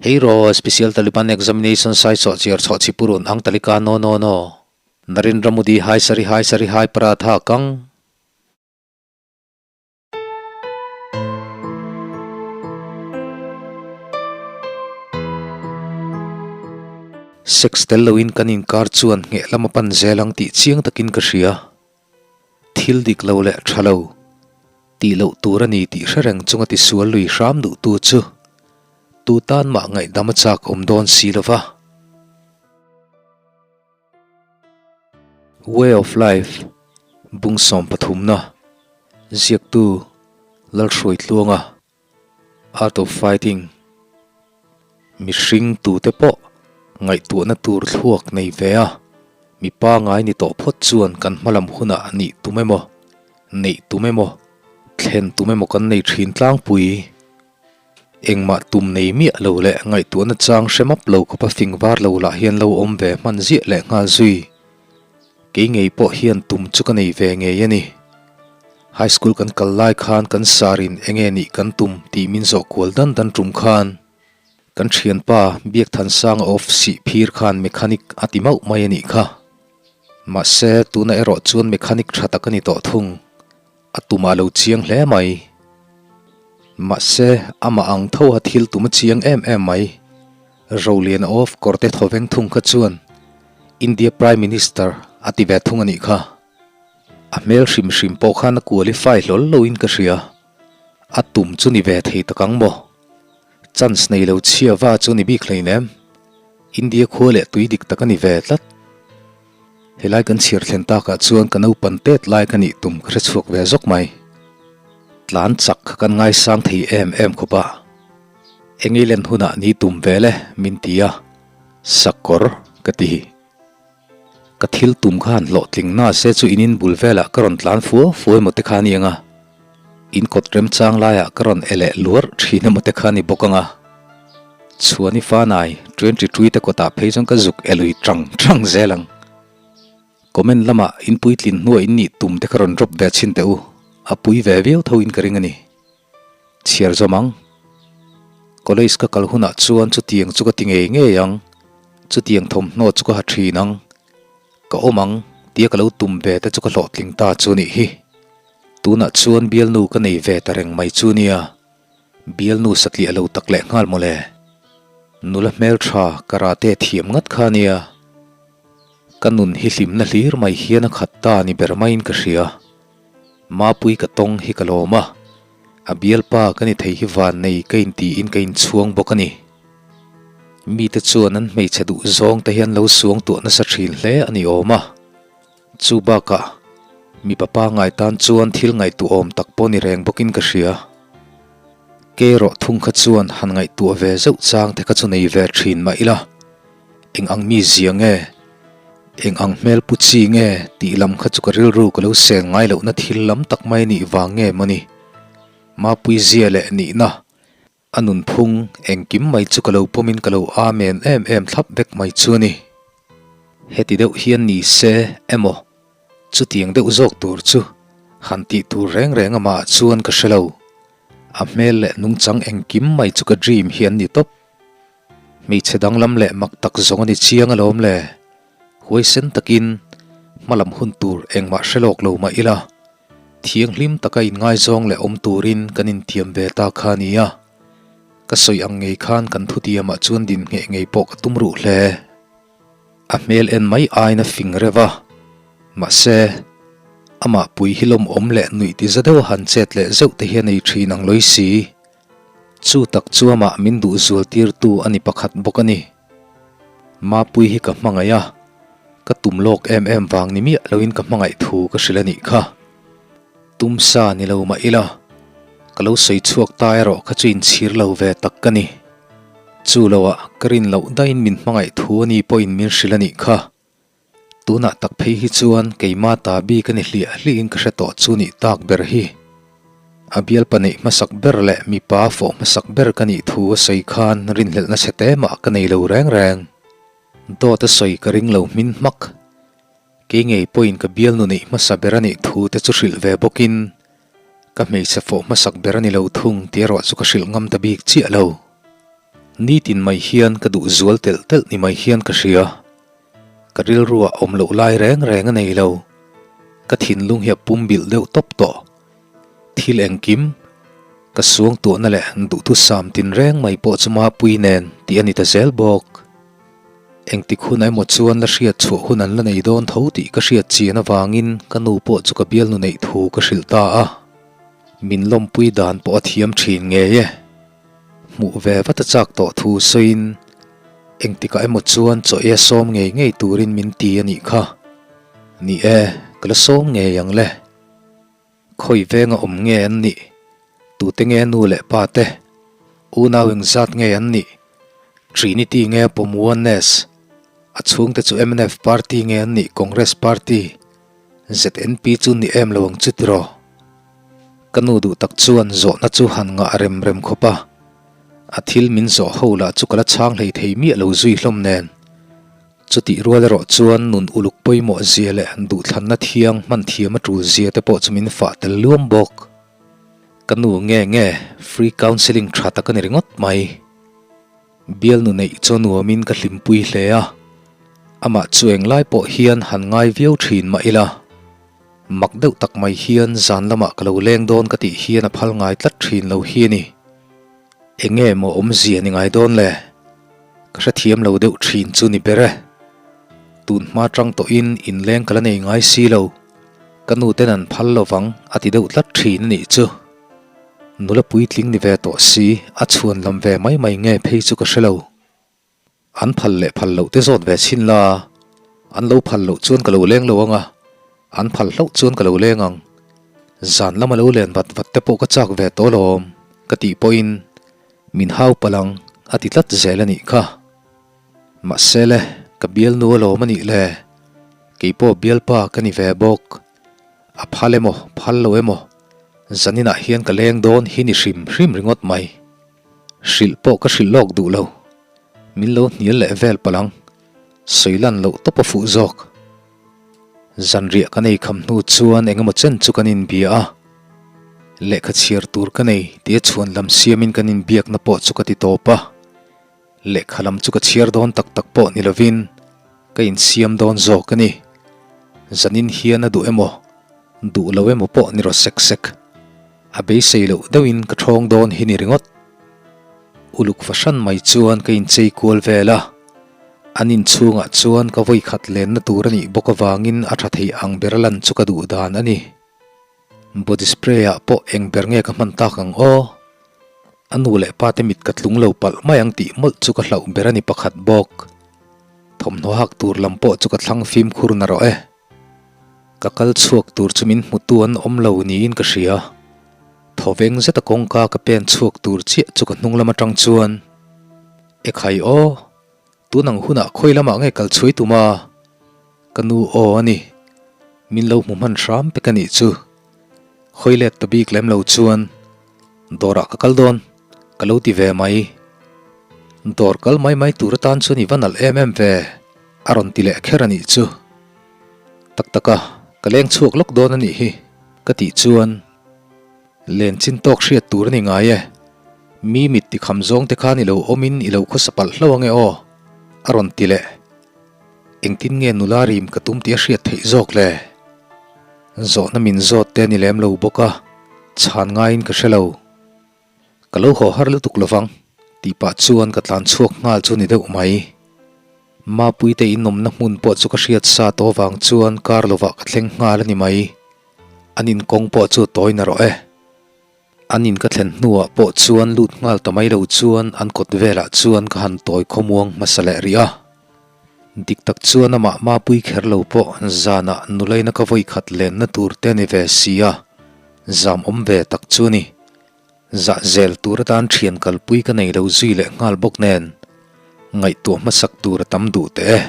Hei ro Special Taliban Examination Sai Chawh Chiar Chhawh Chhipurun Ang Talika No No No Narendra Modi Hai Sari Hai Sari Hai Paratha Kang. Sex tel loin kan inkar chuan ngheh lam a pan zel ang tih chiang takin ka hria. Thil dik lo leh tha lo tih loh tur a ni tih hre reng chunga tisual lui hram duhtu chu tu tan mah ngaihdam a chak awm dawn si lo va. Way of Life, Bung sawmpathumna, Ziaktu, Lalhruaitluanga, Art of Fighting, Mihring tute pawh ngaihtuahna tur thluak nei ve a, mi pangai ni tawh phawt chuan kan hmalam hunah nih tum emaw, neih tum emaw, thlen tum emaw kan nei thin tlangpui. Engmah tum nei miah lo leh ngaihtuahna chang hre map lo khawpa fing var lo lah hian lo awm ve hman ziah leh nghal zui. Kei ngei pawh hian tum chu ka nei ve ngei a ni. High school kan kal lai khan kan sarin enge nih kan tum tih min zawh kual dan dan tum khan kan thianpa Biakthansanga off sih phir khan mechanic a ti mauh mai a nih kha. Mahse tuna erawh chuan mechanic tha tak a ni tawh thung. A tumah lo chiang hle mai. Mahse, amah ang tho a thil tum a chiang em em mai. Rolian of kawrte thawveng thung kha chuan India Prime Minister a ti ve thung a nih kha. A hmel hrim hrim pawh khan a qualify hlawl loin ka hria. A tum chu ni ve thei tak ang maw? Chance nei lo chhia va chu ni bik hleinem. India khua leh tui dik tak a ni ve tlat. Helai kan chhiar thlen takah chuan ka naupan tet lai ka nih tum ka hre chhuak ve zawk mai. Tlan chak kha kan ngaisang thei em em khawp a. Engei len hunah ni tum vel e min ti a, sakawr ka ti. Ka thil tum kha han hlawhtling na se chu in in bul velah ka rawn tlan fuau fuau emaw te kha a ni ang a. In kawt remchang laiah ka rawn e leh luar thin emaw te kha a ni bawk ang a. Chhuani Fanai, 23 te kawtah phei chuan ka zuk e lui tang tang zel ang. Comment lamah in puitlin hnuah in nih tum te kha rawn drop ve chhin teh u, a pui ve viau tho in ka ring a ni. Chhiar zawm ang. College ka kal hunah chuan chutiang chu ka ti ngei ngei ang, chutiang thawmhnaw chu ka ha thin ang, ka awm ang tia ka lo tum ve te chu ka hlawhtling ta chu nih hi. Tunah chuan bialnu ka nei ve ta reng mai chu nia. Bialnu satliah lo tak leh nghal mawle. Nula hmeltha karate thiam ngat kha nia. Ka nun hi hlimna hlir mai hian a khat ta ni ber maiin ka hria. Mapui ka tawng hi ka lawm a, a bialpa ka ni thei hi van nei ka intiin ka inchhuang bawk a ni. Mite chuan an hmeichhe duh zawng te hian lo suang tuah nasa thin hle a ni awm a. Chu bakah mipa pangai tan chuan thil ngaihtuah awm tak pawh ni reng bawkin ka hria. Kerawh thung kha chuan han ngaihtuah ve zeuh chang te kha chu nei ve thin mah ila, eng ang mi zia nge, eng ang hmel pu chi nge tih lam kha chu ka rilru ka lo sel ngai lohna thil lam tak mai nih vang nge mawni. Mapui zia leh nihna A nunphung engkim mai chu ka lo pawmin ka lo amen em em thlap vek mai chu a ni. Heti deuh hian ni se emaw chutiang deuh zawk tur chu han tih tur reng reng amah chuan ka hre lo. A hmel leh nungchang engkim mai chu ka dream hi an ni tawp. Hmeichhe danglam leh mak tak zawng a ni chiang alawm le. Huaisen takin hmalam hun tur engmah hre lawk lo mah ila. Thianghlim taka inngaizawng leh awm turin kan intiam ve ta kha a ni a, ka sawi ang ngei khan kan thutiamah chuan din ngheh ngei pawh ka tum ruh hle. A hmel en mai aiin a fing reuh a, mahse, amah pui hi lawmawm leh nuih ti za deuha han chet leh zeuh te hian ei thin ang lawi si. Chu tak chu amah min duh zual tirtu a ni pakhat bawk a ni. Mapui hi ka hmangaih a, ka tum lawk em em vang ni miah loin ka hmangaih thu ka hrilh a nih kha. Tum sa ni lo mah ila, ka lo sawi chhuak ta erawh kha chu inchhir lo ve tak ka ni. Chu loah ka rin loh daihin min hmangaih thu a ni pawhin min hrilh a nih kha. Tunah tak phei hi chuan keima ta bik a ni hliah hlihin ka hre tawh chu nih tak ber hi. A bialpa neih hmasak ber leh mipa fawh hmasak ber ka nih thu a sawi khan rinhlelhna chhe te mah ka nei lo reng reng. Dawt a sawi ka ring lo hmin hmak. Kei ngei pawhin ka bialnu neih hmasa ber a nih thu te chu hrilh ve bawkin ka hmeichhe fawh hmasak ber a ni lo thung tih erawh chu ka hrilh ngam ta bik chiah lo. Nitin mai hian ka duh zual telh telh ni mai hian ka hria. Ka rilruah awm loh lai reng reng a nei lo. Ka thinlung hi a pum bilh deuh tawp tawh. Thil engkim, ka suangtuahna leh duhthusam tinreng mai pawh chu Mapui nen tih a ni ta zel bawk. Engtik hun emaw chuan la hriat chhuah hun an la nei dawn tho tih ka hriat chian avangin ka nu pawh chu ka bialnu neih thu ka hrilh ta a. Min lawmpui dan pawh a thiam thin ngei e. Hmuh ve vat a chak tawh thu sawiin engtikah emaw chuan chaw ei a sawm ngei ngei turin min ti a nih kha. Ni e, ka la sawm ngei ang le. Khawi venga awm nge an nih? Tute nge nu leh pa te? Unau engzat nge an nih? Trinity nge pawm Oneness? A chhungte chu mnf party nge an nih Congress party? ZNP chu ni em lo ang chu tiraw? Ka nu duh tak chuan zawhna chu han ngah rem rem khawp a, a thil min zawh ho lah chu ka la chhang hlei thei miah lo zui hlawm nen. Chutih rual erawh chuan nun uluk pawimawh zia leh duhthlanna thiang hman thiam a tul zia te pawh chu min fah tel luam bawk. Ka nu nge nge free counselling tha tak a ni ringawt mai. Bialnu neih chu nuamin ka hlimpui hle a, amah chu englai pawh hian han ngai viau thin mah ila, mak deuh tak mai hian zan lamah ka lo leng dawn ka tih hian a phal ngai tlat thin lo hi a ni. Enge maw awmzia ni ngai dawn le? Ka hrethiam lo deuh thin chu ni ber e. Tun hma tang tawhin inleng ka la nei ngai si lo. Ka nu ten an phal lo vang a ti deuh tlat thin a nih chu. Nula puitling ni ve tawh si a chhuan lam ve mai mai nge phei chu ka hre lo. An phal leh phal loh te zawt ve chhin la, an lo phal loh chuan ka lo leng lo ang a, an phal hlauh chuan ka lo leng ang. Zan lama lo len vat vat te pawh ka chak ve tawh alawm ka tih pawhin min hau palh ang a ti tlat zel a nih kha. Mahse le, ka bialnu alawm a nih le, keipawh bialpa ka ni ve bawk. A phal emaw phal lo emaw, zaninah hian ka leng dawn hi ni hrim hrim ringawt mai. Hrilh pawh ka hrilh lawk duh lo. Min lo hnial leh vel palh ang. Sawi lan loh tawp a fuh zawk. Zanriah ka nei kham hnu chuan eng emaw chen chu kan inbia a. Lehkha chhiar tur ka nei tia chhuan lam siamin kan inbiakna pawh chu ka ti tawp a. Lehkha lam chu ka chhiar dawn tak tak pawh ni lovin ka insiam dawn zawk a ni. Zanin hian a duh emaw, duh lo emaw pawh ni rawh sek sek. A beisei loh deuhin ka thawng dawn hi ni ringawt. Uluk fahran mai chuan ka inchei kual vel a, an inchhungah chuan ka vawi khat lenna tur a nih bawk avangin a tha thei ang ber a lan chu ka duh dan a ni. Body spray ah pawh eng ber nge ka hman tak ang aw? A nu leh pa te mit ka tlung lo palh mai ang tih mawlh chu ka hlauh ber a ni pakhat bawk. Thawmhnaw hak tur lam pawh chu ka thlang fimkhur na rawh e. Ka kal chhuak tur chu min hmutu an awm lo niin ka hria. Thawveng zeta kawngka ka pen chhuak tur chiah chu ka hnung lam atang chuan, Ekhai aw, tun ang hunah khawi lamah nge kal chhuai tum a? Ka nu aw a ni. Min lo hmu hman hram pek a nih chu. Khawi let ta bik lem lo chuan dawrah ka kal dawn ka lo ti ve mai. Dawr kal mai mai tur atan chuan i va nalh em em ve a rawn ti leh kher a nih chu. Tak tak a, ka leng chhuak lawk dawn a nih hi ka tih chuan len chin tawk hriat tur a ni ngai e. Mi mit tikham zawng te khan i lo awmin i lo khawsa palh hlauh ange aw a rawn ti leh. Engtin nge nula rim ka tum tih a hriat theih zawk le? Zawhna min zawt te a ni lem lo bawk a, chhan ngaiin ka hre lo. Ka lo haw har lutuk lovang tih pah chuan ka tlan chhuak nghal chu ni deuh mai. Mapuite inawmna hmun pawh chu ka hriat sa tawh vang chuan kar lovah ka thleng nghal a ni mai. An inkawng pawh chu tawi na rawh e. An in ka thlen hnuah pawh chuan lut nghal ta mai lo chuan an kawt velah chuan ka han tawi khawmuang hmasa leh rih a. Dik tak chuan amah Mapui kher lo pawh zanah nulaina ka vawi khat lenna tur te a ni ve si a, zam awm ve tak chu a ni. Zah zel tur atan thian kalpui ka nei lo zui leh nghal bawk nen ngaihtuah hmasak tur a tam duh teh e.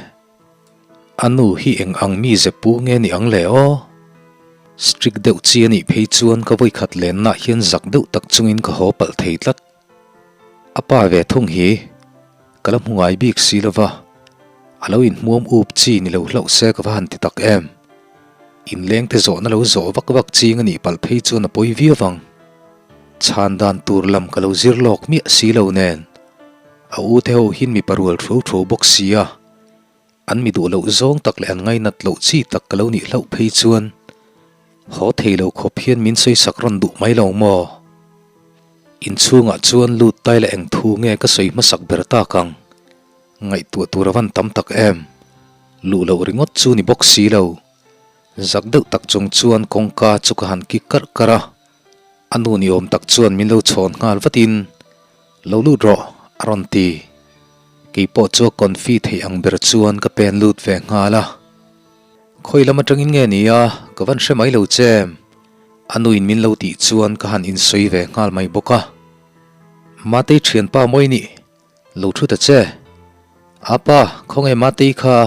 A nu hi eng ang mi ze pu nge ni ang le aw? Strict deuh chi a nih phei chuan ka vawikhat lenna hian zak deuh tak chungin ka haw palh thei tlat. A pa ve thung hi ka la hmu ngai bik si lova, a lo inhmuam up chi ni lo hlauh se ka va han ti tak em. Inleng te zawhna lo zawh vak vak ching a nih palh phei chuan a pawi viau vang. Chhan dan tur lam ka lo zir lawk miah si lo nen. A u te ho hian mipa rual thu thu bawk si a, an mi duh loh zawng tak leh an ngainat loh chi tak ka lo nih hlauh phei chuan haw thei lo khawp hian min sawisak rawn duh mai lo maw? Inchhungah chuan lut tai leh eng thu nge ka sawi hmasak ber tak ang? Ngaihtuah tur a van tam tak em? Luh loh ringawt chu ni bawk si lo. Zak deuh tak chung chuan kawngka chu ka han kik karh karh a. A nu ni awm tak chuan min lo chhawn nghal vatin, Lo lut rawh, a rawn ti. Kei pawh chu a confi theih ang ber chuan ka pen lut ve nghal a. Khawi lam atangin nge ni a, ka van hre mai lo che. A nuin min lo tih chuan ka han insawi ve nghal mai bawk a. Matei thianpa mawi nih, lo thu ta che. Apa, khawnge Matei kha?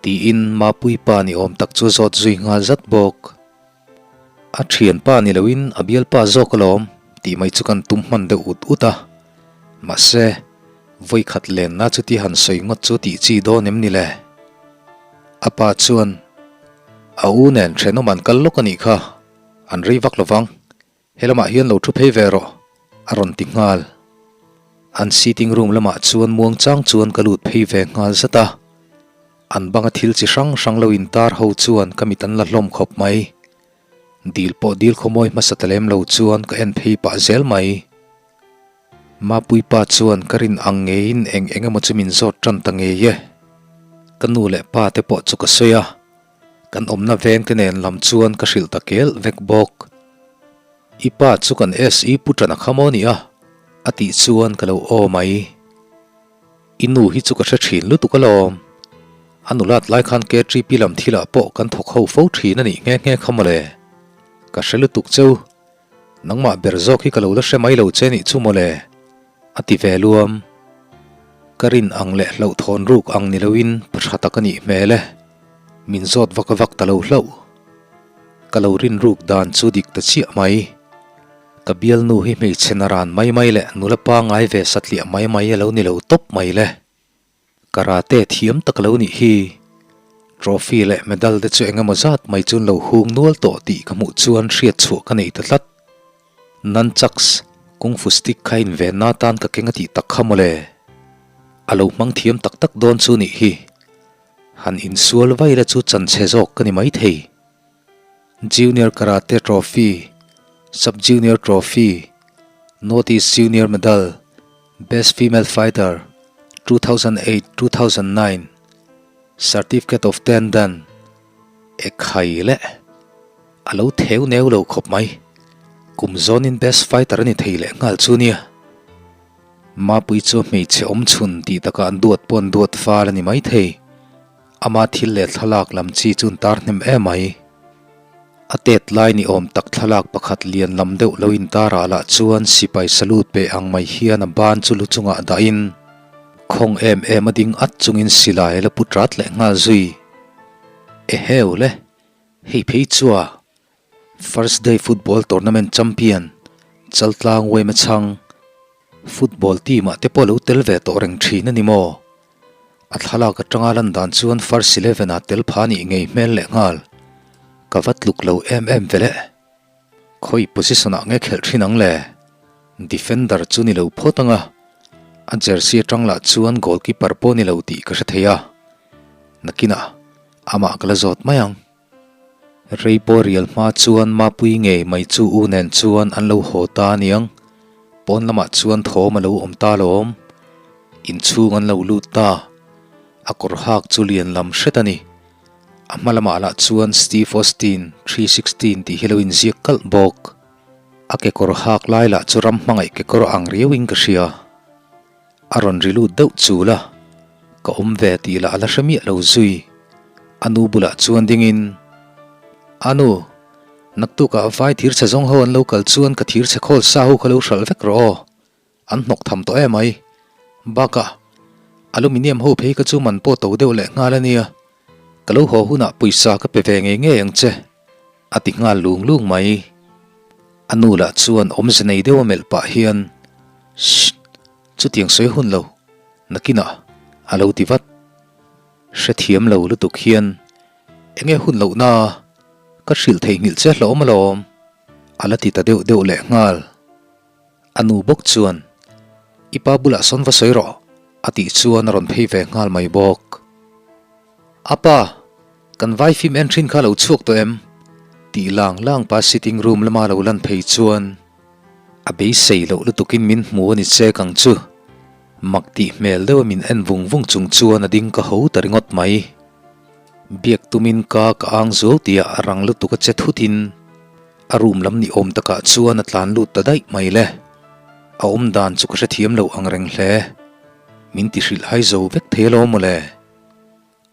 Tiin Mapuipa ni awm tak chu a zawt zui nghal zat bawk. A thianpa ni loin a bialpa zawk alawm tih mai chu kan tum hman deuh ut ut a. Mahse, vawikhat lenna chuti han sawi ngawt chu tih chi dawn em ni le? A pa chuan, A u nen thenawm an kal lawk a nih kha, an rei vak lovang. He lamah hian lo thu phei ve rawh, a rawn ti nghal. An sitting room lamah chuan muang chang chuan ka lut phei ve nghal zat a. An banga thil chi hrang hrang lo intar ho chuan ka mit an la hlawm khawp mai. Dil pawh dil khawmawi hmasa ta lem lo chuan ka en phei pah zel mai. Mapuipa chuan ka rin ang ngeiin eng eng emaw chu min zawt tan ta ngei e. Ka nu leh pa te pawh chu ka sawi a. Kan awmna veng te nen lam chuan ka hrilh ta kel vek bawk. I pa chu kan SE pu ṭan a kha maw nia? A tih chuan ka lo aw mai. I nu hi chu ka hre ṭhin lutuk alawm. A nulat lai khan KTP lam thilah pawh kan thawk ho fo ṭhin a nih nghe nghe kha mawle. Ka hre lutuk cheu. Nangmah ber zawk hi ka lo la hre mai lo che nih chu mawle, a ti ve luam. Ka rin ang leh hlauhthawn ruk ang ni loin pa tha tak a nih hmel e. Min zawt vak vak ta lo hlauh. Ka lo rin ruk dan chu dik ta chiah mai. Ka bialnu hi hmeichhe naran mai mai leh nula pangai ve satliah mai mai a lo ni lo tawp mai le. Karate thiam tak lo nih hi. Trophy leh medal te chu eng emaw zat mai chu an lo hung nual tawh tih ka hmuh chuan hriat chhuah ka nei ta tlat. Nunchucks, Kung Fu stick kha invenna atan ka keng a tih tak kha mawle. A lo hmang thiam tak tak dawn chu nih hi. Han insual vai la chu chanchhe zawk ka ni maithei. Junior Karate Trophy, Sub Junior Trophy, North East Junior Medal, Best Female Fighter, 2008, 2009, Certificate of Ten Dan, Ekhai leh a lo theu neu lo khawp mai. Kum zawnin Best Fighter a ni thei leh nghal chu nia. Mapui chu hmeichhe awm chhun tih takah an duat pawh an duat fal a ni mai thei. Ama thil leh thlalak lam chi chu an tar hnem em mai. A tet lai ni awm tak thlalak pakhat lian lam deuh lo intar ah lah chuan sipai salute pe ang mai hian a ban chu lu chungah dahin khawng em em a ding at chungin silai a la pu tat leh nghal zui. Eheu le, hei phei chua First Day Football Tournament Champion Chaltlang Wema chhang Football team ah te pawh lo tel ve tawh reng thin a ni maw? A thlalak atanga lan dan chuan first eleven ah tel pha nih ngei hmel leh nghal. Ka va tluk lo em em ve le. Khawi position ah nge khelh thin ang le? Defender chu ni lo phawt ang a. A jersey atang lah chuan goalkeeper pawh ni lo tih ka hre thei a. Nakinah amah ka la zawt mai ang. Rei pawh rial hma chuan Mapui ngei mai chu u nen chuan an lo haw ta aniang. Pawn lamah chuan thawm a lo awm ta alawm. Inchhung an lo lut ta. A kawr hak chu lian lam hret a ni. A hma lamah lah chuan Steve Austin 316 tih hi lo inziak kalh bawk. A kekawr hak lai lah chu ram hmangaih kekawr ang riauin ka hria. A rawn ri lut deuh chul a, ka awm ve tih lah a la hre miah lo zui. A nu bulah chuan dingin, A nu, naktukah vai thirchhe zawng ho an lo kal chuan ka thirchhe khawl sa ho kha lo hralh vek rawh aw, an hnawk tham tawh em mai. Bakah, aluminium ho phei kha chu man pawh to deuh leh nghal a nia, ka lo haw hunah pawisa ka pe ve ngei ngei ang che, a ti nghal lung lung mai. A nu lah chuan awmze nei deuh a melh pah hian, Shh! Chutiang sawi hun lo, nakinah a lo ti vat. Hrethiam lo lutuk hian, Enge hun lohna ka hrilh theihnghilh che hlawm alawm, a la ti ta deuh deuh leh nghal. A nu bawk chuan, I pa bulah sawn va sawi rawh. A tih chuan a rawn phei ve nghal mai bawk. A pa, kan vai film en thin kha a lo chhuak tawh em? Tih lang lang pa sitting room lama lo lan phei chuan a beisei loh lutukin min hmu a ni chek ang chu. Mak tih hmel deuha min en vung vung chung chuan a ding ka ho ta ringawt mai. Biak tumin ka ka ang zuau tihah a rang lutuk a che thutin a room lam ni awm takah chuan a tlan lut ta daih mai le. A awm dan chu ka hrethiam lo ang reng hle. Min ti hrilh hai zo vek thei alawm mawle.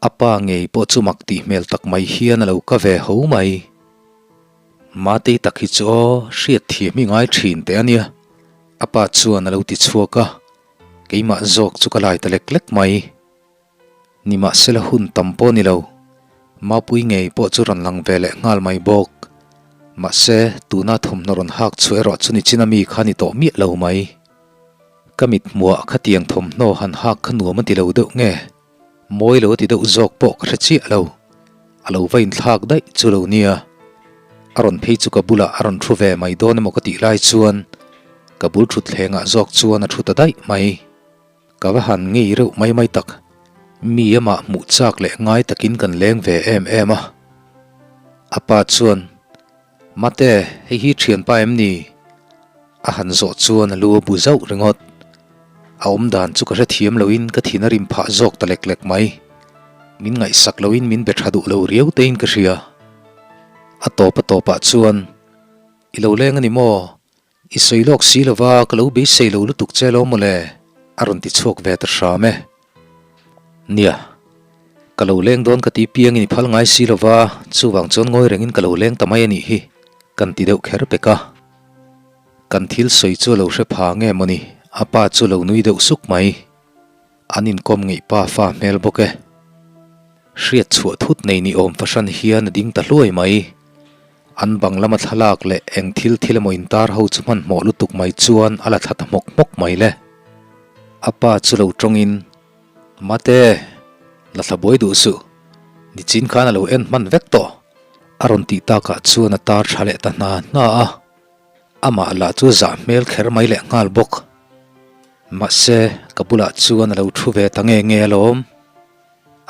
A pa ngei pawh chu mak tih hmel tak mai hian a lo ka ve ho mai. Matei tak hi chu aw hriat thiam hi ngai thin teh a nia. A pa chuan a lo ti chhuak a, keimah zawk chu ka lai ta lek lek mai. Nimahsela hun tam pawh ni lo, Mapui ngei pawh chu rawn lang ve leh nghal mai bawk. Mahse, tuna thawmhnaw rawn hak chhuah erawh chu nichina mi kha ni tawh miah lo mai. Ka mithmuah khatiang thawmhnaw han hak kha nuam a ti lo deuh nge? Mawi lo a ti deuh zawk pawh ka hre chiah lo. A lo va inthlak daih chu lo nia. A rawn phei chu ka bulah a rawn thu ve mai dawn emaw ka tih lai chuan ka bul thutthlengah zawk chuan a thu ta daih mai. Ka va han ngei reuh mai mai tak. Mi amah hmuh chak leh ngai takin kan leng ve em em a. A pa chuan, Mate, hei hi thianpa em ni? A han zawh chuan a lu a bu zauh ringawt. A awm dan chu ka hrethiam loin ka thin a rim phah zawk ta lek lek mai. Min ngaihsak loin min be tha duh lo riau tein ka hria. A tawp a tawpah chuan, I lo leng a ni maw? I sawi lawk si lova ka lo beisei lo lutuk che lo mawle, a rawn ti chhuak ve ta hram e. Nia, ka lo leng dawn ka ti piangin i phal ngai si lova, chuvang chuan ngawi rengin ka lo leng ta mai a nih hi, kan ti deuh kher pek a. Kan thil sawi chu a lo hre pha nge mawni, a pa chu lo nui deuh suk mai. An inkawm ngeih pa fa hmel bawk e. Hriat chhuah thut nei ni awm fahran hian a ding ta hluai mai. An bang lama thlalak leh eng thil thil emaw intar ho chu hmanhmawh lutuk mai chuan a la thla ta hmawk hmawk mai le. A pa chu lo tawngin, Mate, la thla buai duh suh. Nichin khan a lo en hman vek tawh. A rawn tih takah chuan a tar tha leh ta hna hna a. Amah lah chu zah hmel kher mai leh nghal bawk. Mahse, ka bulah chuan a lo thu ve ta nge nge alawm.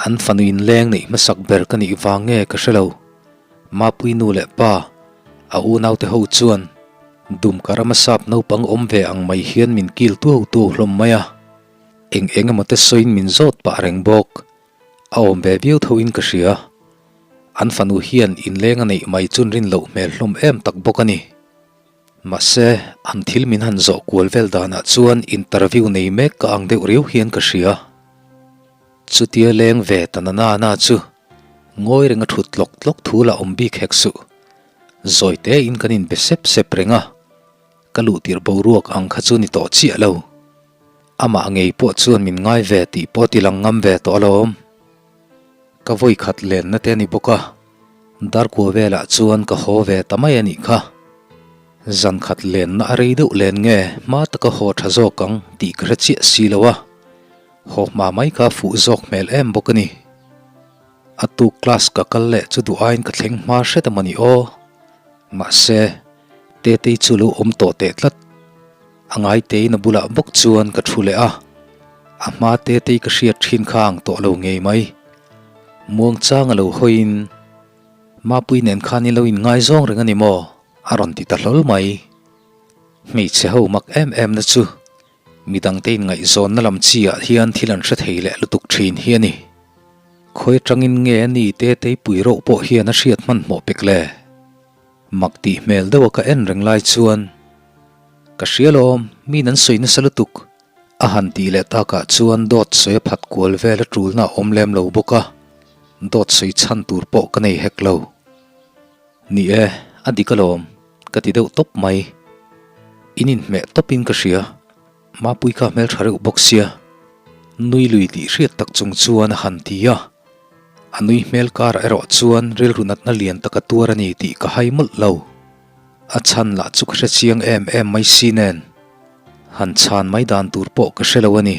An fanu inleng neih hmasak ber ka nih vang nge ka hre lo. Mapui nu leh pa, a unaute ho chuan Dumka rama sap naupang awm ve ang mai hian min kil tuau tuau hlawm mai a. Eng eng emaw te sawiin min zawt pah reng bawk. A awm ve viau thoin ka hria. An fanu hian inleng a neih mai chun rin loh hmel hlawm em tak bawk a ni. Mahse, an thil min han zawh kual vel danah chuan interview nei mek ka ang deuh riau hian ka hria. Chutia leng ve ta na na na chu ngawi renga thut tlawk tlawk thu lah awm bik hek suh. Zawi tein kan inbe sep sep reng a, ka luh tirh boruak ang kha chu ni tawh chiah lo. Amah ngei pawh chuan min ngai ve tih pawh ti lang ngam ve tawh alawm. Ka vawi khat lenna te a ni bawk a. Darkua velah chuan ka haw ve ta mai a nih kha. Zan khat lenna a rei deuh len nge hma taka haw tha zawk ang tih ka hre chiah si lo a, haw hma mai kha fuh zawk hmel em bawk a ni. A tuk class ka kal leh chu duh aiin ka thleng hma hret a mawni aw. Mahse, Tetei chu lo awm tawh teh tlat. A ngaitein a bulah bawk chuan ka thu leh a, a hma Tetei ka hriat thin kha ang tawh lo ngei mai. Muangchang a lo hawiin, Mapui nen khan in lo inngaizawng reng a ni maw? a rawn ti ta hlawl mai. Hmeichhe ho mak em em na chu midangte inngaihzawnna lam chi ah hian thil an hre thei leh lutuk thin hi a ni. Khawi atangin nge a ni Tetei pui rauh pawh hian a hriat hmanhmawh pek le? Mak tih hmel deuha ka en reng lai chuan, Ka hria lawm, miin an sawi nasa lutuk. A han tih leh takah chuan dawt sawi a phat kual vel a tulna a awm lem lo bawk a, dawt sawi chhan tur pawh ka nei hek lo. Ni e, a dik alawm, ka ti deuh tawp mai. In inhmeh tawpin ka hria, Mapui kha hmeltha reuh bawk sia, nui lui tih hriat tak chung chuan a han ti a. A nui hmel karah erawh chuan rilru natna lian tak a tuar a ni tih ka hai mawlh lo. A chhan lah chu ka hre chiang em em mai si nen, han chhan mai dan tur pawh ka hre lo a ni.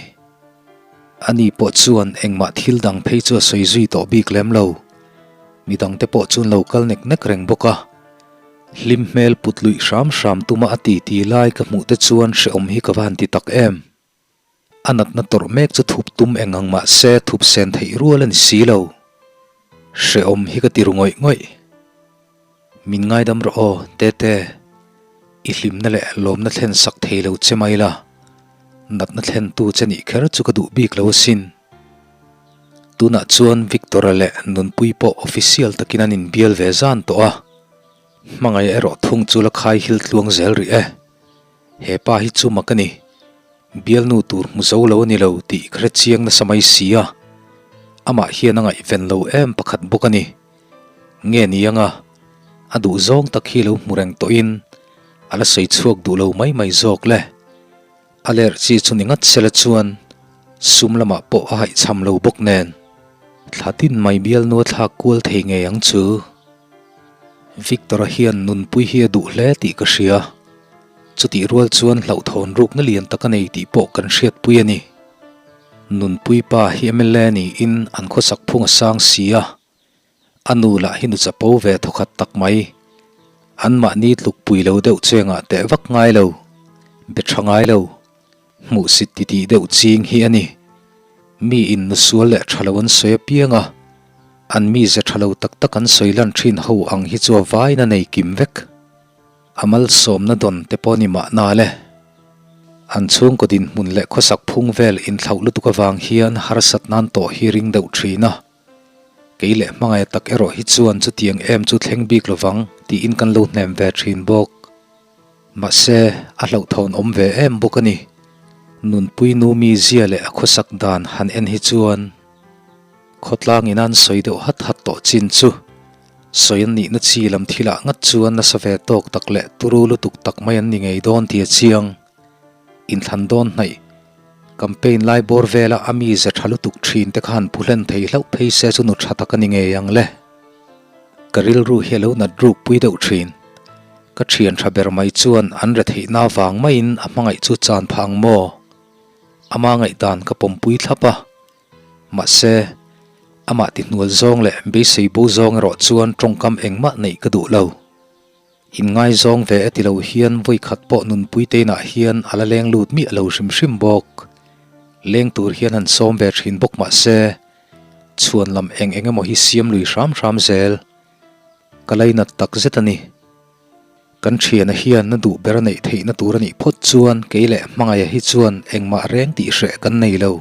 Ani pawh chuan engmah thil dang phei chu a sawi zui tawh bik lem lo. Midangte pawh chu an lo kal nek nek reng bawk a. Hlim hmel put luih hram hram tuma a ti ti lai ka hmuh te chuan hrehawm hi ka va han ti tak em. A natna tawrh mek chu thup tum eng ang mah se thup sen theih rual a ni si lo. Hrehawm hi ka ti ru ngawih ngawih. Min ngaidam rawh aw, Tete. I hlimna leh lawmna thlen sak thei lo che mai la. Natna thlentu che nih kher chu ka duh bik lo asin. Tunah chuan Victor-a leh Nunpui pawh official takin an inbial ve zan tawh a. Hmangaih erawh thung chu la khai hil tluang zel rih e. He pa hi chu mak a ni. Bialnu tur hmu zo lo a ni lo tih ka hre chiang nasa mai si a. Amah hian a ngaihven lo em pakhat bawk a ni. Nge ni anga a duh zawng tak hi lo hmu reng tawhin a la sawi chhuak duh lo mai mai zawk le. A lerh chi chu ni ngat sela chuan sum lamah pawh a haihchham lo bawk nen thla tin mai bialnu a thlak kual thei ngei ang chu. Victor-a hian nunpui hi a duh hle tih ka hria. Chutih rual chuan hlauhthawn rukna lian tak a nei tih pawh kan hriatpui a ni. Nunpui pa hi mla niin an khawsak phung a sang si a, a nu lah hi nu chapo ve thawkhat tak mai. Anmahni tlukpui lo deuh chengah teh vak ngai lo, be tha ngai lo, hmuhsit titih deuh ching hi a ni. Mi in nu sual leh tha lo an sawi apiang a, an mize tha lo tak tak an sawi lan thin ho ang hi chu a vain a nei kim vek. A malsawmna dawn te pawh ni mahna le. An chhungkaw dinhmun leh khawsak phung vel inthlauh lutuk avang hian harsat nan tawh hi ring deuh thin a. Kei leh hmangaih tak erawh hi chuan chutiang em chu thleng bik lovang tiin kan lo hnem ve thin bawk. Mahse, a hlauhthawn awm ve em bawk a ni. Nunpui nu mizia leh a khawsak dan han en hi chuan khawtlang in an sawi deuh hat hat tawh chin chu sawi an nihna chi lam thilah ngat chuan nasa ve tawk tak leh turu lutuk tak mai an ni ngei dawn tih a chiang. Inthlan dawn hnaih campaign lai bawr vela a mize tha lutuk thin te khan phu hlen thei hlauh phei se chu nu tha tak a ni ngei ang le. Ka rilru hi a lo nat ruk pui deuh thin. Ka thian tha ber mai chuan an retheihna vang maiin a hmangaih chu chan phah ang maw? Ama ngaihdan ka pawmpui thlap a. Mahse, amah tihnual zawng leh beisei bo zawng erawh chuan tawngkam engmah neih ka duh lo. Inngaizawng ve e ti lo hian vawi khat pawh nunpui teinah hian a la leng lut miah lo hrim hrim bawk. Leng tur hian han sawm ve thin bawk mah se, chhuan lam eng eng emaw hi siam lui hram hram zel. Ka lainat tak zet a ni. Kan thiana hian na duh ber a neih theihna tur a nih phawt chuan kei leh hmangaiha hi chuan engmah reng tih hreh kan nei lo.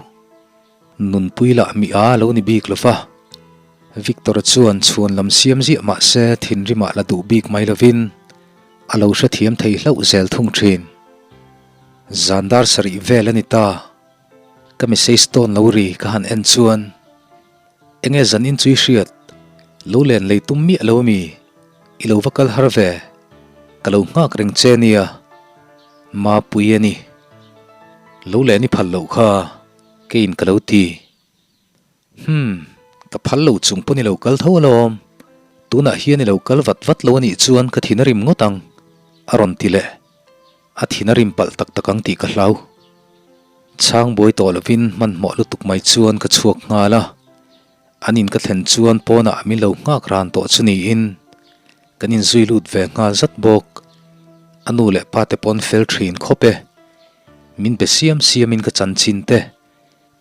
Nunpui lah mi a lo ni bik lo va. Victor-a chuan chhuan lam siam ziah mah se thinrimah la duh bik mai lovin a lo hrethiam thei hlauh zel thung thin. Zan dar sarih vel a ni ta. Ka message tawn lo ri ka han en chuan enge zan in chui hriat lo len lei tum miah lo ami i lo va kal har ve ka lo nghak reng che nia Mapui a ni. Lo len i phal loh kha. Keiin ka lo ti. Humm, ka phal lo chung pawn i lo kal tho alawm. Tunah hian i lo kal vat vat lo anih chuan ka thin a rim ngawt ang, a rawn ti leh. A thin a rim palh tak tak ang tih ka hlau. Chhang buai tawh lovin hmanhmawh lutuk mai chuan ka chhuak nghal a. An in ka thlen chuan pawnah min lo nghak ran tawh chu niin kan inzui lut ve nghal zat bawk. A nu leh pa te pawn fel thin khawp e. Min be siam siamin ka chanchin te,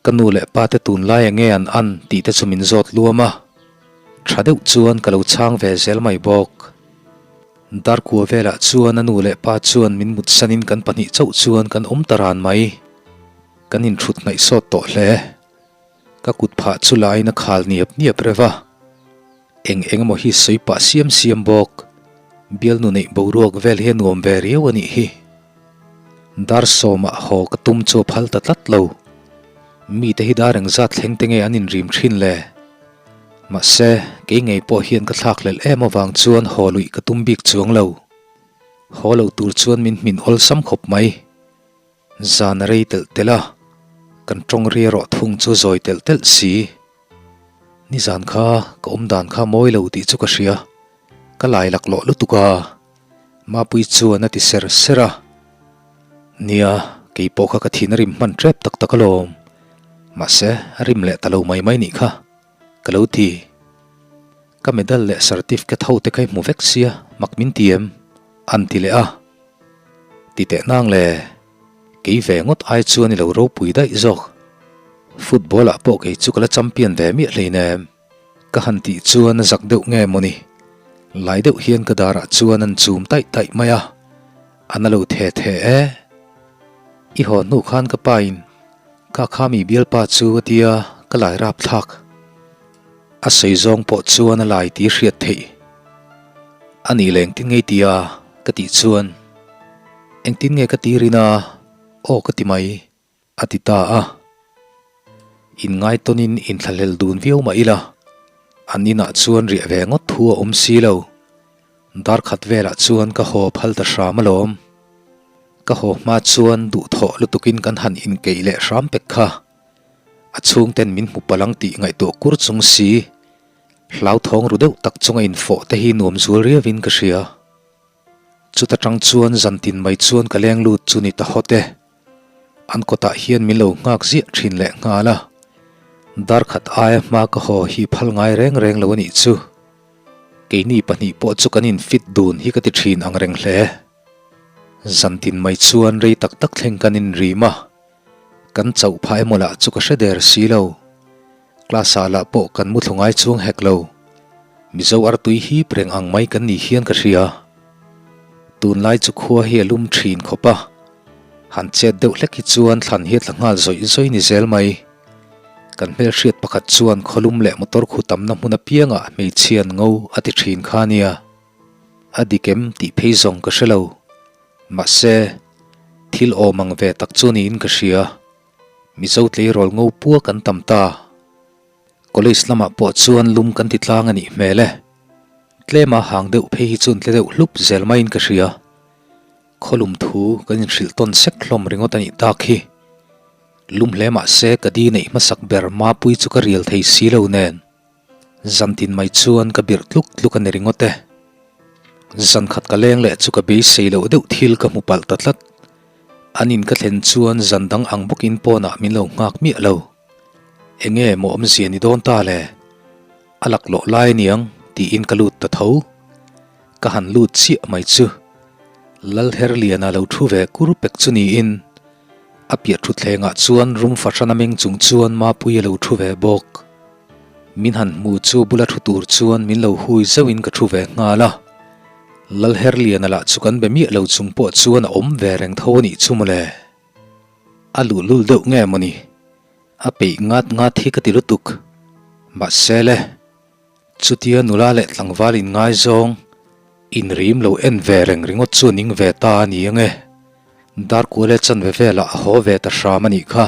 ka nu leh pa te tunlai enge an an tih te chu min zawt luam a. Tha deuh chuan ka lo chhang ve zel mai bawk. Darkua velah chuan a nu leh pa chuan min mutsanin kan pahnih chauh chuan kan awm ta ran mai. Kan inthut hnaih sawt tawh hle. Ka kut phah chu laiin a khal niap niap reuh a, eng eng emaw hi sawi pah siam siam bawk. Bialnu neih boruak vel hi a nuam ve riau a nih hi. Dar sawmah haw ka tum chu a phal ta tlat lo. Mite hi dar engzat thleng te nge an inrim thin le? Mahse, kei ngei pawh hian ka thlakhlelh em avang chuan haw luih ka tum bik chuang lo. Haw lo tur chuan min hmin awlsam khawp mai. Zan a rei telh telh a, kan tawng ri erawh thung chu zawi telh telh si. Nizan kha ka awm dan kha mawi lo tih chu ka hria, ka lai laklawh lutuk a, Mapui chuan a ti ser ser a. Nia, kei pawh kha ka thin a rim hman tep tak tak alawm, mahse a rim leh ta lo mai mai nih kha, ka lo ti. Ka medal leh certificate ho te kha i hmu vek sia, mak min ti em? An ti leh a. Ti teh nang le. Kei ve ngawt ai chuan i lo ropui daih zawk. Football ah pawh kei chu ka la champion ve miah hleinem. Ka han tih chuan a zak deuh nge mawni. Lai deuh hian ka darah chuan an chum taih taih mai a, a na lo the the e. I haw hnu khan ka pa in ka kha mi bialpa chu a tia ka lai rap thlak. A sawi zawng pawh chuan a lai tih hriat theih. A nih leh engtin nge i tia ka tih chuan engtin nge ka tirin a aw ka ti mai. A ti ta a. Inngaitawnin inthlahlel dun viau mah ila, an inah chuan riah ve ngawt thu a awm si lo. Dar khat velah chuan ka haw phal ta hram alawm. Ka haw hma chuan duhthawh lutukin kan han inkeih leh hram pek kha. A chhungten min hmu palh ang tih ngaihtuah kur chung si, hlauthawng ru deuh tak chunga infawh te hi nuam zual riauin ka hria. Chuta tang chuan zantin mai chuan ka leng lut chu ni ta hawt e. An kawtah hian min lo nghak ziah thin leh nghal a. Dar khat aia hma ka haw hi phal ngai reng reng lo a nih chu. Keini pahnih pawh chu kan in fit dun hi ka ti thin ang reng hle. Zantin mai chuan rei tak tak thleng kan in rim a. Kan chauh phah emaw lah chu ka hre der si lo. Class ah lah pawh kan mu thlu ngai chuang hek lo. Mizo artui hip reng ang mai kan ni hian ka hria. Tunlai chu khua hi a lum thin khawp a. Han chet deuh hlek hi chuan thlan hi a tla nghal zawih zawih ni zel mai. Kan hmelhriat pakhat chuan khawlum leh motor khu tamna hmun apiangah hmeichhia an ngo a ti thin kha nia. A dik em tih phei zawng ka hre lo. Mahse, thil awm ang ve tak chu niin ka hria. Mizo tleirawl ngo pua kan tam ta. College lamah pawh chuan lum kan ti tlang a nih hmel e. Tlema hang deuh phei hi chuan tle deuh hlup zel maiin ka hria. Khawlum thu kan inhrilh tawn sek hlawm ringawt a nih tak hi. Lum hle mah se ka di neih hmasak ber Mapui chu ka rial thei si lo nen. Zantin mai chuan ka birh tluk tluk a ni ringawt e. Zan khat ka leng leh chu ka beisei loh deuh thil ka hmu palh ta tlat. An in ka thlen chuan zan dang ang bawkin pawnah min lo nghak miah lo. Enge maw awmzia ni dawn ta le? A laklawh lai aniang tiin ka lut ta tho. Ka han lut chiah mai chu Lalherliana lo thu ve kur pek chu niin a piah thutthlengah chuan rum fahran a meng chung chuan Mapuia lo thu ve bawk. Min han hmu chu bula thu tur chuan min lo hui zeuhin ka thu ve nghal a. Lalherliana lah chu kan be miah lo chung pawh chuan a awm ve reng tho a nih chu mawle. A luhlul deuh nge mawni? A peih ngat ngat hi ka ti lutuk. Mahse le, chutia nula leh tlangval inngaizawng inrim lo en ve reng ringawt chu a ning ve ta a ni ange. Darkuale chanve velah a haw ve ta hram a nih kha.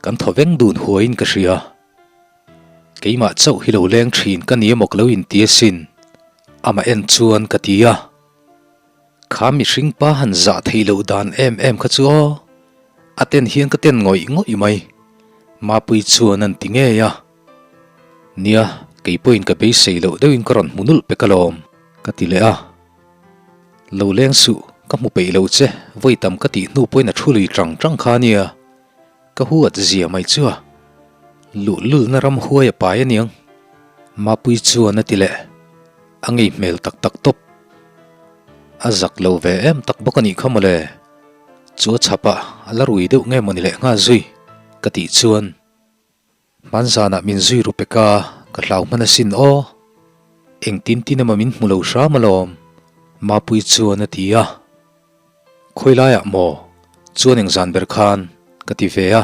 Kan thaw veng dun huaiin ka hria. Keimah chauh hi lo leng thin ka ni emaw ka lo inti asin. Amah en chuan ka ti a. Kha mihring pa han zah theih loh dan em em kha chu aw. A ten hian ka ten ngawih ngawih mai. Mapui chuan an ti ngei a. Nia, kei pawhin ka beisei loh deuhin ka rawn hmu nulh pek alawm, ka ti leh a. Lo leng suh, ka hmu peih lo che, vawi tam ka tih hnu pawhin a thu lui tang tang kha ania. Ka huat zia mai chu a luhlulna ram huai a pai aniang. Mapui chuan a ti leh, a ngei hmel tak tak tawp. A zak lo ve em tak bawk a nih kha mawle. Chu a chhap a, a la rui deuh nge mawni leh nghal zui ka tih chuan. Hmanzanah min zui ru pek a, ka hlau hman asin aw. Engtin tin emaw min hmu lo hram alawm, Mapui chuan a ti a. Khawi laiah maw? Chuan eng zan ber khan? ka ti ve a.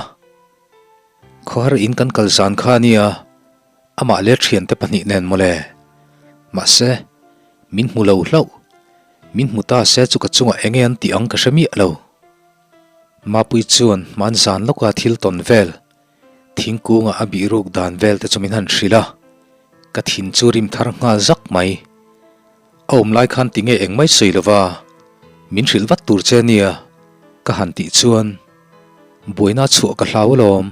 Khawhar in kan kal zan kha a nia, amah leh thiante pahnih nen mawle. Mahse, min hmu lo hlauh. Min hmu ta se chu ka chungah enge an tih ang ka hre miah lo. Mapui chuan hmanzan lawka thil tawn vel Thingkunga a bihruk dan vel te chu min han hrilh a, ka thin chu rim thar nghal zak mai. A awm lai khan tinge engmai sawi lova min hrilh vat tur che nia ka han tih chuan buaina chhuah ka hlau alawm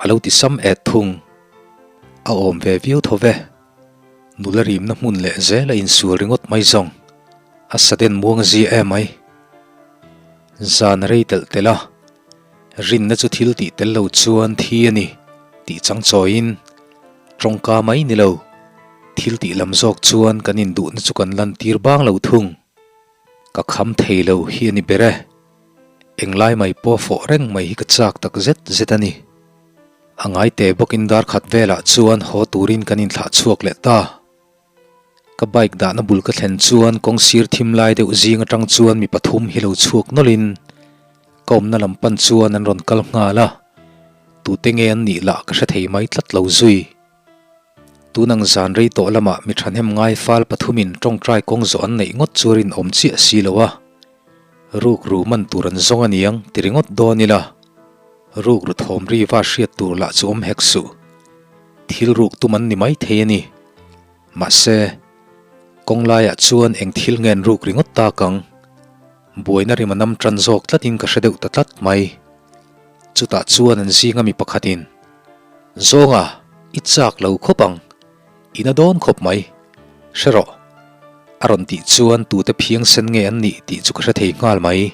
a lo ti sam et thung. A awm ve viau tho ve. Nula rimna hmun leh zel a insual ringawt mai zawng a sudden muang zia em mai. Zan rei telh telh a. Rinna chu thil tih tel lo chuan thi a ni tih chang chawiin tawngka mai ni lo, thil tih lam zawk chuan kan induhna chu kan lantir bang lo thung. Ka kham thei lo hi a ni ber e. Englai mai pawh fawh reng mai hi ka chak tak zet zet a ni. A ngai teh bawkin dar khat velah chuan haw turin kan inthlah chhuak leh ta. Ka bike dahna bul ka thlen chuan kawng sir thim lai deuh zing atang chuan mi pathum hi lo chhuak nawlhin ka awmna lam pan chuan an rawn kal nghal a, tute nge an nih lah ka hre thei mai tlat lo zui. Tunang zan rei tawh lamah mi thahnem ngai fal pathumin tawngtai kawng zawh an neih ngawt chu rinawm chiah si lo a, rukru man tur an zawng a niang ti ringawt dawn ila, rukru thawm ri va hriat tur lah chu awm hek suh. Thil ruk tum an ni mai thei a ni. Mahse, kawng laiah chuan eng thil nge an ruk ringawt tak ang? Buaina rim a nam tan zawk tlatin ka hre deuh ta tlat mai. Chutah chuan an zinga mi pakhatin, Zawnga, i chak lo khawp ang, i na dawn khawp mai, hre rawh, a rawn tih chuan tute phiang sen nge an nih tih chu ka hre thei nghal mai.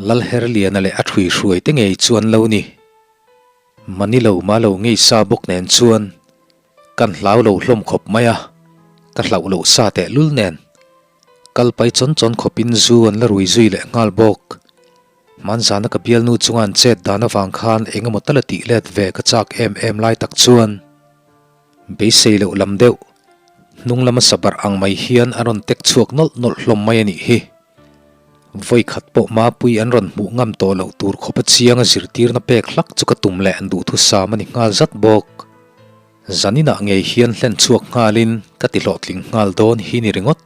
Lalherliana leh a ṭhui hruai te ngei chu an lo ni. Mani lo ma lo ngei sa bawk nen chuan kan hlau lo hlawm khawp mai a, ka hlauh loh sa tehlul nen kal pai chawn chawn khawpin zu an la rui zui leh nghal bawk. Hmanzana ka bialnu chunga an chet dan avang khan eng emaw tal a tih let ve ka chak em em lai tak chuan beisei loh lam deuh hnung lama sabarh ang mai hian an rawn tek chhuak nawlh nawlh hlawm mai a nih hi. Vawi khat pawh Mapui an rawn hmuh ngam tawh loh tur khawpa chianga zirtirna pek hlak chu ka tum leh an duhthusam a ni nghal zat bawk. Zaninah ngei hian hlen chhuak nghalin ka ti hlawhtling nghal dawn hi ni ringawt.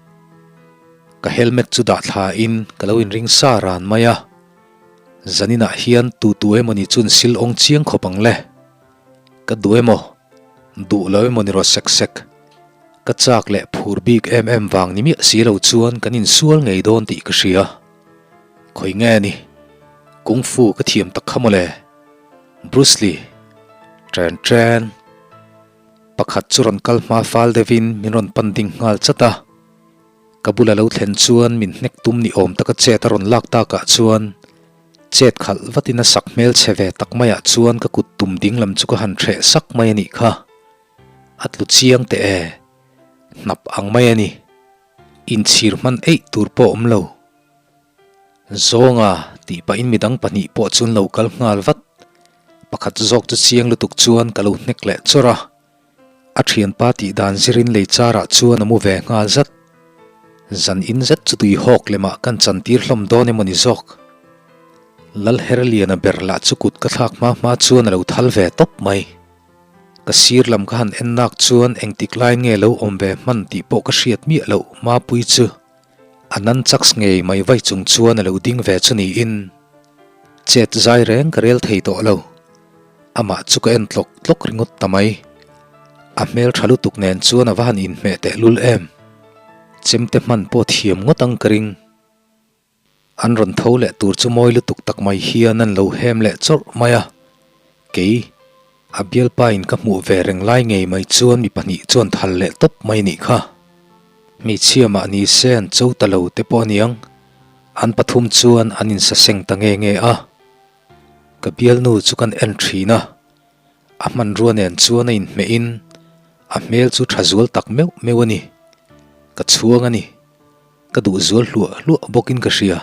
Ka helmet chu dah thlain ka lo inring sa ran mai a. Zaninah hian tu tu emawni chun sil awng chiang khawp ang le. Ka duh emaw, duh lo emaw ni rawh sek sek. Ka chak leh phur bik em em vang ni miah si lo chuan kan insual ngei dawn tih ka hria. Khawi nge ni? Kung Fu ka thiam tak kha mawle. Bruce Lee, Ṭen ṭen. Pakhat chu rawn kal hma fal deuhin min rawn pan ding nghal chat a. Ka bula lo thlen chuan min hnek tum ni awm taka chet a rawn lak takah chuan chet khalh vatin a sak hmel chhe ve tak maiah chuan ka kut tum ding lam chu ka han hreh sak mai a nih kha. A tlu chiang teh e. Hnap ang mai a ni. Inchhir hman eih tur pawh awm lo. Zawnga tih pahin midang pahnih pawh chu an lo kal nghal vat. Pakhat zawk chu chiang lutuk chuan ka lo hnek leh chawrh a. A thianpa tih dan zirin lei charah chuan a mu ve nghal zat. Zan in zet chu tui hawk lemah kan chantir hlawm dawn emaw ni zawk. Lalherliana ber lah chu kut ka thlak hma hma chuan a lo thal ve tawp mai. Ka sir lam ka han en nak chuan engtik lai nge lo awm ve hman tih pawh ka hriat miah loh Mapui chu. A nan chaks ngei mai vai chung chuan a lo ding ve chu niin chet zai reng ka rel thei tawh lo. Amah chu ka en tlawk tlawk ringawt ta mai. A hmel tha lutuk nen chuan a va han inhmeh tehlul em. Chemte hman pawh thiam ngawt ang ka ring. An rawn tho leh tur chu mawi lutuk tak mai hian an lo hem leh chawrh mai a. Kei, a bialpa in ka hmuh ve reng lai ngei mai chuan mi pahnih chuan thal leh tawp mai nih kha. Hmeichhia mah ni se an cho ta lo te pawh aniang. An pathum chuan an insaseng ta nge nge a. Ka bialnu chu kan en thin a, a hmanrua nen chuan a inhmeh in a hmel chu tha zual tak meuh meuh a ni. Ka chhuang a ni. Ka duh zual hluah hluah bawkin ka hria.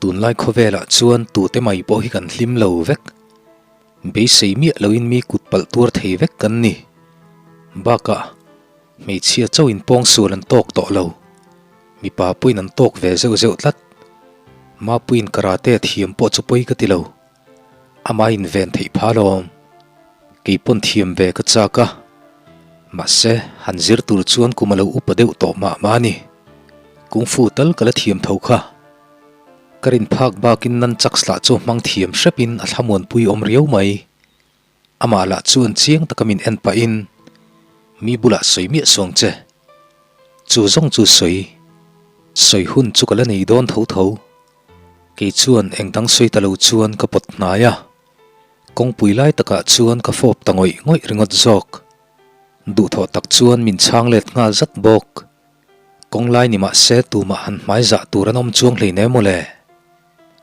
Tunlai khawvelah chuan tute mai pawh hi kan hlim lo vek. Beisei miah loin mi kut palh tuar thei vek kan ni. Bakah, hmeichhia chauhin pawngsual an tawk tawh lo. Mipa pawhin an tawk ve zeuh zeuh tlat. Mapuiin karate a thiam pawh chu pawi ka ti lo. Amah inven theih pha lawm. Kei pawn thiam ve ka chak a. Mahse, han zir tur chuan kum a lo upa deuh tawh mah mah a ni. Kung Fu tal ka la thiam tho kha. Ka rin phak bakin nan chak slah chu hmang thiam hrepin a thlamuanpui awm riau mai. Amah lah chuan chiang taka min en pahin, Mi bulah sawi miah suang che. Chu zawng chu sawi. Sawi hun chu ka la nei dawn tho tho. Kei chuan eng dang sawi ta lo chuan ka pawt hnai a, kawngpui lai takah chuan ka fawp ta ngawih ngawih ringawt zawk. Duhthawh tak chuan min chhang let nghal zat bawk. Kawng lai ni mah se tumah han hmai zah tur an awm chuang hleinem maw le.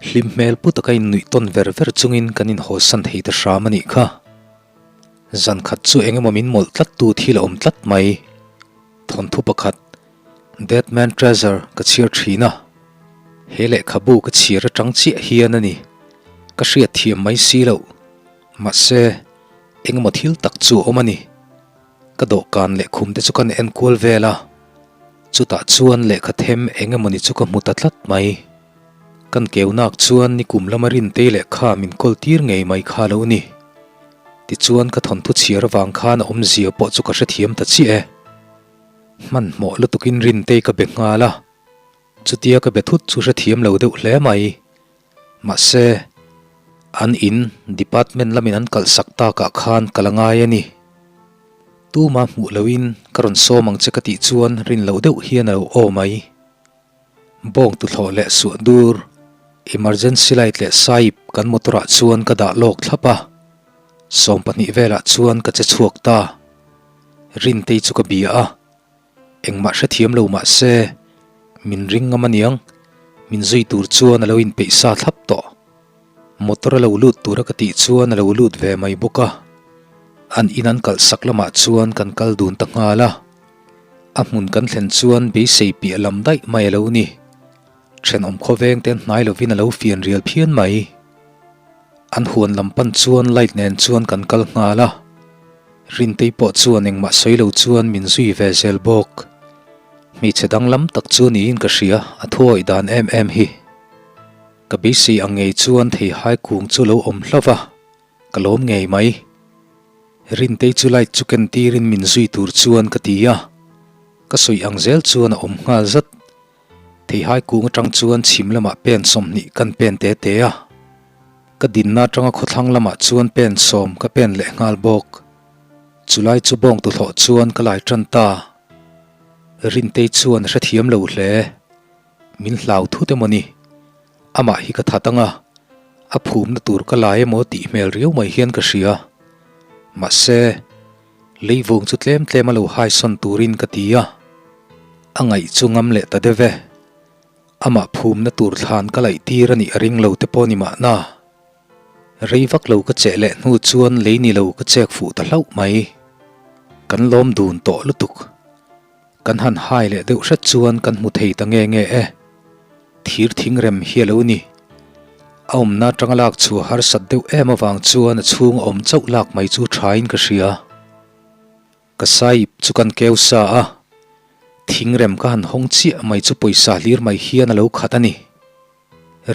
Hlim hmel pu taka innuih tawn ver ver chungin kan inhawsan thei ta hram a nih kha. Zan khat chu eng emaw min mawlh tlat tu thil a awm tlat mai. Thawnthu pakhat, Dead Man Treasure ka chhiar thin a. He lehkhabu ka chhiar atang chiah hian a ni. Ka hriat thiam mai si loh. Mahse, engemaw thil tak chu a awm a ni. Ka dawhkan leh khum te chu ka na enkual vel a, chutah chuan lehkha them engemaw ni chu ka hmu ta tlat mai. Kan keunak chuan nikum lama Rintei lehkha min kawl tir ngei mai kha lo ni. Tichuan ka thawnthu chhiar avang khan a awmzia pawh chu ka hrethiam ta chiah e. Hmanhmawh lutukin Rintei ka be nghal a. Chutia ka be thut chu hrethiam lo deuh hle mai. Mahse, an in department lamin an kalhsak takah khan ka la ngai a ni. Tuma hmuh loin ka rawn sawm ang che ka tih chuan rin loh deuh hian a lo aw mai. Bawng tuthlawh leh suah dur, emergency light leh saip kan motor ah chuan ka dah lawk thlap a. 20 velah chuan ka che chhuak ta. Rintei chu ka bia a. Engmah hrethiam lo mah se, min ring ngam aniang, min zui tur chuan a lo inpeih sa thlap tawh. Motor a lo lut tura ka tih chuan a lo lut ve mai bawk a. An in an kalh sak lamah chuan kan kal dun ta nghal a. A hmun kan thlen chuan beisei piah lam daih mai a lo ni. Thenawm khawveng te an hnai lovin a lo fian rial phian mai. An huan lam pan chuan light nen chuan kan kal nghal a, Rintei pawh chuan engmah sawi lo chuan min zui ve zel bawk. Hmeichhe danglam tak chu niin ka hria, a thuawih dan em em hi. Ka beisei ang ngei chuan theihai kung chu lo awm hlauh va, ka lawm ngei mai. Rintei chu light chu ken tirin min zui tur chuan ka ti a, ka sawi ang zel chuan a awm nghal zat. Theihai kung atang chuan chhim lamah pen 20 kan pen te te a, ka dinna atanga khawthlang lamah chuan pen sawm ka pen leh nghal bawk. Chulai chu bawng tuhlawh chuan ka lai tan ta. Rintei chuan a hrethiam lo hle. Min hlau thut emaw ni? Amah hi ka that anga, a phumna tur ka lai emaw tih hmel riau mai hian ka hria. Mahse. Leivung chu tlem tlem a lo haisawn turin ka ti a, a ngaih chu ngam leh ta deuh e. Amah phumna tur thlan ka laih tir a nih a ring lo te pawh ni mahna. Rei vak lo ka cheh leh hnu chuan lei ni lo ka chek fuh ta hlauh mai. Kan lawm dun tawh lutuk. Kan han hai leh deuh hret chuan kan hmu thei ta nge nge e. Thir thing rem hi a lo ni. A awmna atanga lak chhuah harsat deuh em avang chuan a chhung a awm chauh lak mai chu thain ka hria. Ka saip chu kan keu sa a, thing rem ka han hawng chiah mai chu pawisa hlir mai hian a lo khat a ni.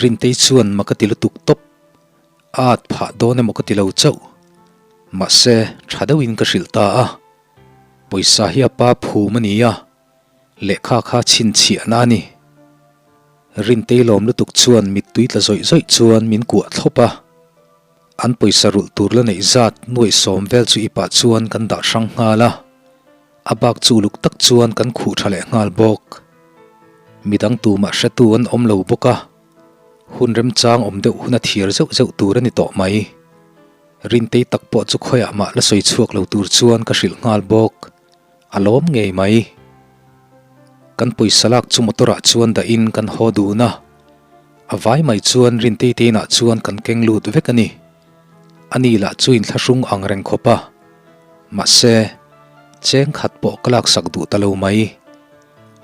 Rintei chuan mak a ti lutuk tawp. A at phah dawn emaw ka ti lo chauh. Mahse, tha deuhin ka hrilh ta a. Pawisa hi a pa phum a ni a. Lehkha kha chhinchhiahna a ni. Rintei lawm lutuk chuan mittui tla zawih zawih chuan min kuah thlawp a. An pawisa rulh tur la neih zat nuaih sawm vel chu ipah chuan kan dah hrang nghal a. A bak chu uluk tak chuan kan khuh tha leh nghal bawk. Midang tumah hretu an awm lo bawk a. Hun remchang awm deuh hun a thiar zeuh zeuh tur a ni tawh mai. Rintei tak pawh chu khawiah mah la sawi chhuak lo tur chuan ka hrilh nghal bawk. A lawm ngei mai. Kan pawisa lak chu motor ah chuan dah in kan haw dun a. A vai mai chuan Rintei te inah chuan kan keng lut vek a ni. A ni lah chu inthlahrung ang reng khawp a. Mahse, cheng khat pawh ka laksak duh ta lo mai.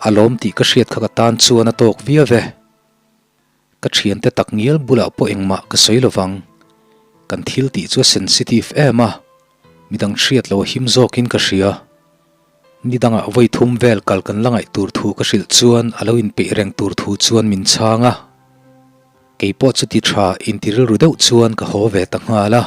A lawm tih ka hriat kha ka tan chuan a tawk viau e. Ka thiante tak ngial bulah pawh engmah ka sawi lovang. Kan thil tih chu a sensitive em a, midang hriat lo a him zawkin ka hria. Nidangah vawi thum vel kal kan la ngaih tur thu ka hrilh chuan a lo inpeih reng tur thu chuan min chhang a. Keipawh chuti tha inti rilru deuh chuan ka haw ve ta nghal a.